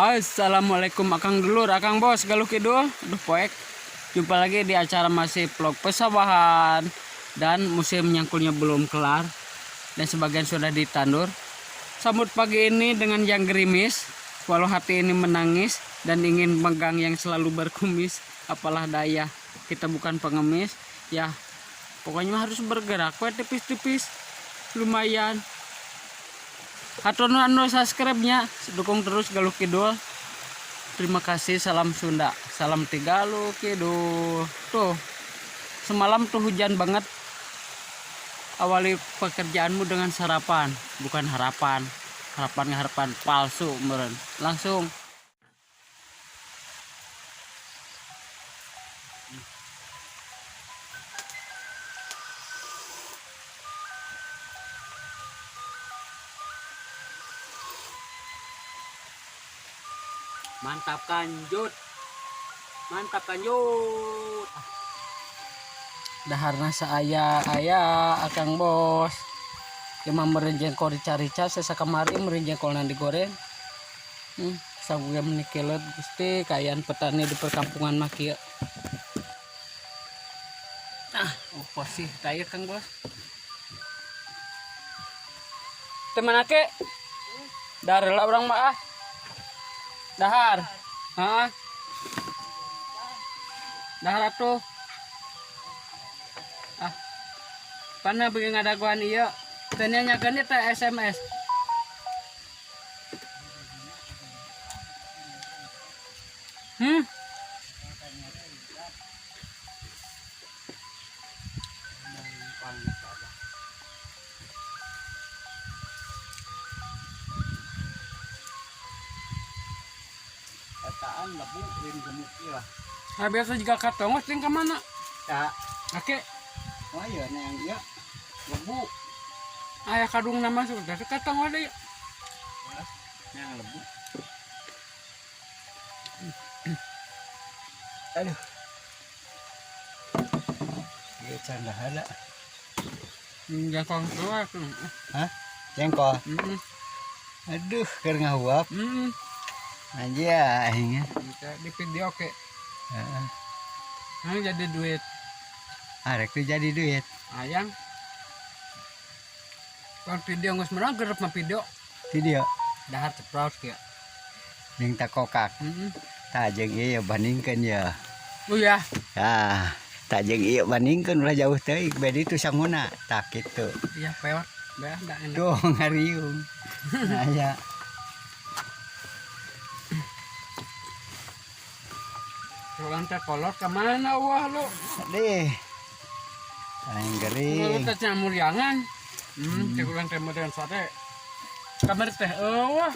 Assalamualaikum akang dulur, akang bos, Galuh Kidul. Aduh poek. Jumpa lagi di acara masih vlog pesawahan. Dan musim nyangkulnya belum kelar dan sebagian sudah ditandur. Sambut pagi ini dengan yang gerimis, walau hati ini menangis dan ingin megang yang selalu berkumis. Apalah daya, kita bukan pengemis. Ya, pokoknya harus bergerak, we tipis-tipis. Lumayan. Hatur nuhun subscribe-nya, dukung terus Galuh Kidul. Terima kasih, salam Sunda, salam Tigaluh Kidul. Tuh, semalam tuh hujan banget. Awali pekerjaanmu dengan sarapan, bukan harapan. Harapan harapan palsu meren. Langsung. Mantap kanjut. Mantap kanjut. Daharna saaya aya akang bos. Ieu mah meureun jengkol rica-rica sesa kamari meureun jengkolna digoreng. Sagu ge meuni keuleut Gusti kaayaan petani di perkampungan mah kieu. Ah, oh sih tah ieu Kang Bos. Teu mana ke? Dahar heula urang mah ah. Dahar. Heeh. Dahar atuh. Ah. Pana beuki ngadagoan ieu. Teu nanyakeun ieu teh SMS. Etaan lebu lain gemuk ieu. Nah, biasa juga katongos ting ka mana? Tak. Ake, Oh iya yang ieu lebu. Aya kadungna masuk teh katongos deui. Yang lebu. Aduh. Ieu can ada. Jengkol keluar tuh. Hah? Jengkol. Heeh. Aduh, keur ngahuap. Heeh. Aja aing. Di video ke. Heeh. Nah, jadi duit. Arek tuh jadi duit. Ayang. Kalau video geus menang gerep mah video. Video Dahar ceprot kieu. jeung takokak. Heeh. Tah jeung ieu bandingkeun ya. Oh ya, Tah, tah jeung ieu bandingkeun ulah jauh teuing beda itu sanguna. Tah kitu. Iya pewat. Beah da enak. Tuh ngariung. Nah ya. Urang teh kolot ka mana wah lu? Deh. Aing Lu gering. teh cenah muriangan. Cek urang teh meureun sate. Kamar teh eueuh.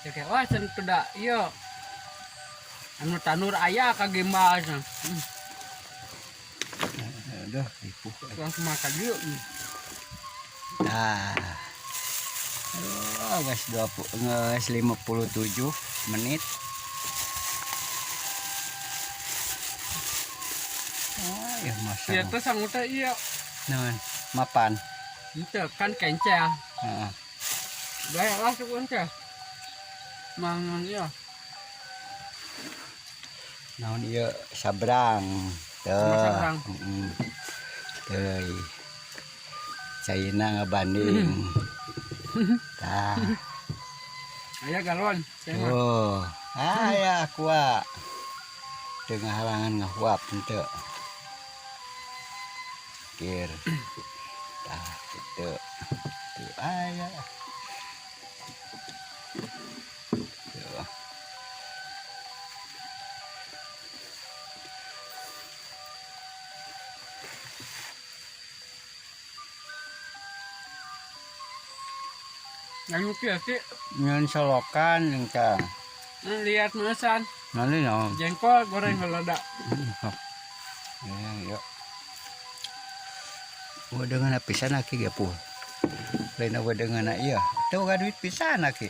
Cek wah cenah teu da ieu. Anu tanur aya ka gimbal cenah. Aduh, ripuh. Urang kumaha ka dieu. Nah. Aduh, geus 20 geus 57 menit. Oh, ya masa. Ieu teh sangu teh ieu. Naon? Mapan. Henteu kan kencel. Heeh. Bae lah syukur teh. Mangan ieu. Naon ieu sabrang. Tuh. Sama sabrang. Heeh. Teuy. Caina ngabanding. Tah. Aya galon. Saya mah. Oh, aya aqua. Tengah halangan ngahuap henteu. Kir. Tah kitu. Tuh aya. Tuh. Anu kieu sih. Nyeun solokan jeung tah. Lihat mesan Nanti naon? Jengkol goreng heula. Ya, yuk. Wedengan pisan aki ge puh. Lain wedengan ieu. Teu boga duit pisan aki.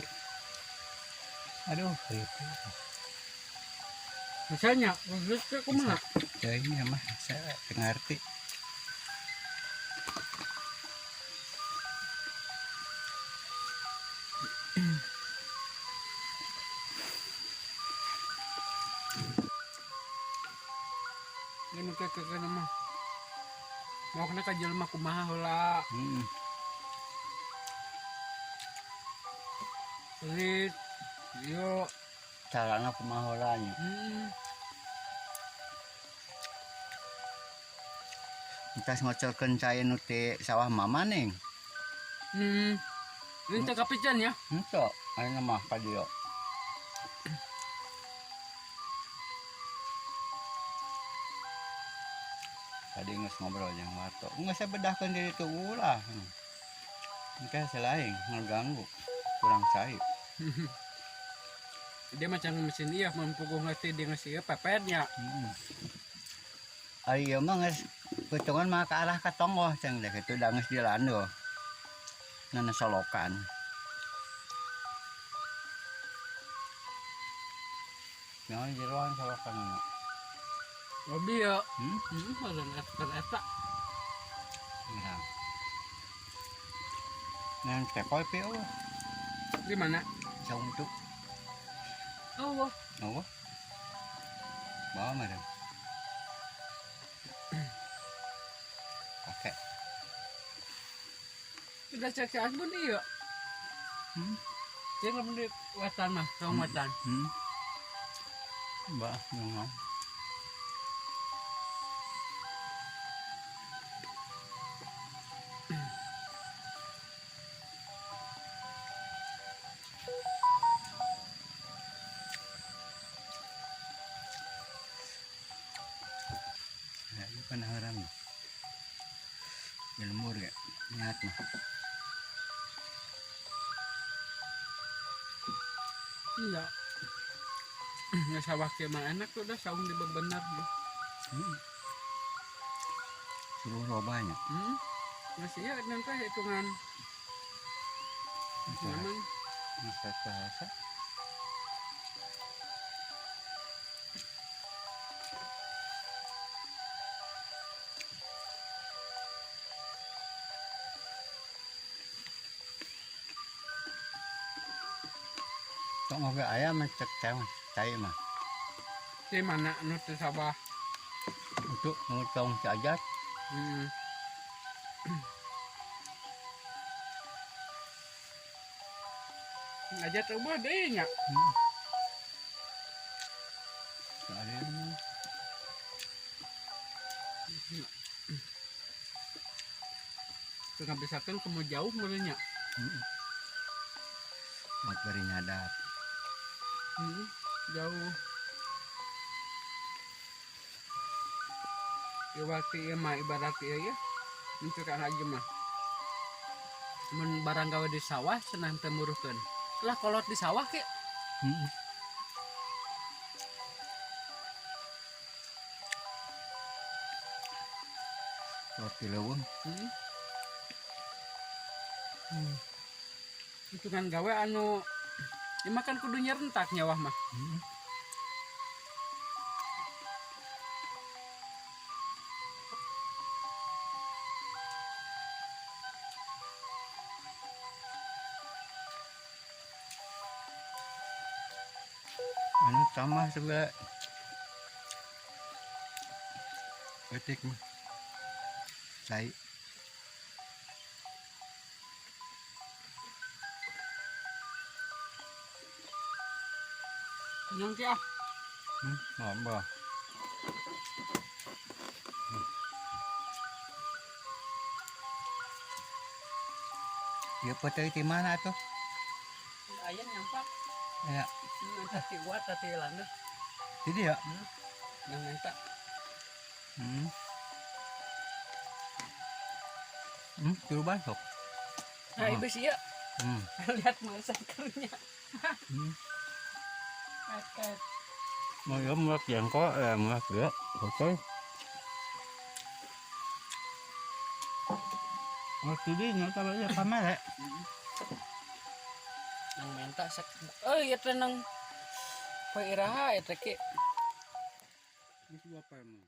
Aduh, ripuh. Misalnya, duit teh kumaha? Teuing mah saya teu ngarti. Ini ke mah. Mau kena ka jelema kumaha heula. Pelit. Yo. Carana kumaha heula nya. Entas ngocorkeun cai nu ti sawah mama ning. Ini teh kapican ya? Henteu, ayeuna mah ka dieu. Tadi geus ngobrol jeung Warto. Geus bedahkeun diri tuh ulah. Engke selain ngeganggu, kurang cai. Dia macam mesin iya mampu ngerti dia ngasih ieu pepetnya. Ari ieu mah geus putungan mah ke arah ka tonggoh ceng deh kitu da geus dilando. Nana solokan. Nyawa jeroan solokan anu. Hobi ya. Orang eta eta. Nah. Nang tekoi pi eueuh. Di mana? Saung itu. Oh. Oh. Bawa mah dong. Pakai. Sudah cek si Asbun iya. Dia nggak di wetan mah, saung wetan. Bah, ngomong. Ya, ini penaharan. Jelmur ya, niat mah. Iya. Nggak sawah kieu mah enak tuh dah saung di bebenar tuh. Seluruh robanya. Masih ya nanti hitungan. Memang. Masa bahasa. Tong oge aya mah cek cai mah. Di mana nu teu sabah? Untuk nu tong cajat. Ngajat ubah deui nya. Ada mah. Teu ngabisakeun kumaha jauh meureun nya. Buat bari nyadap. Jauh. Ya waktu ieu mah ibarat ieu ya. Untuk kan aja mah. Mun barang gawe di sawah cenah teu muruhkeun. Lah kolot di sawah ke. Kolot di leuweung. Itu kan gawe anu ya makan kudu nyerentak nyawah mah. Anu tambah sebelah petik mah. Cai. Yang kia. Nambah. Ya petai di mana tuh? Ayam nyampak. Ya. Nanti ti wat ti landa. Jadi ya? Yang minta. Juru basok. Nah, ibu sih ya. Lihat masa kerunya. Oke. Mau ya mulak jengkol, mulak ya. Oke. Waktu di nyata aja kamera. Nang minta sek. Ya tenang. Poe iraha eta ki. Ini sebuah apa emang?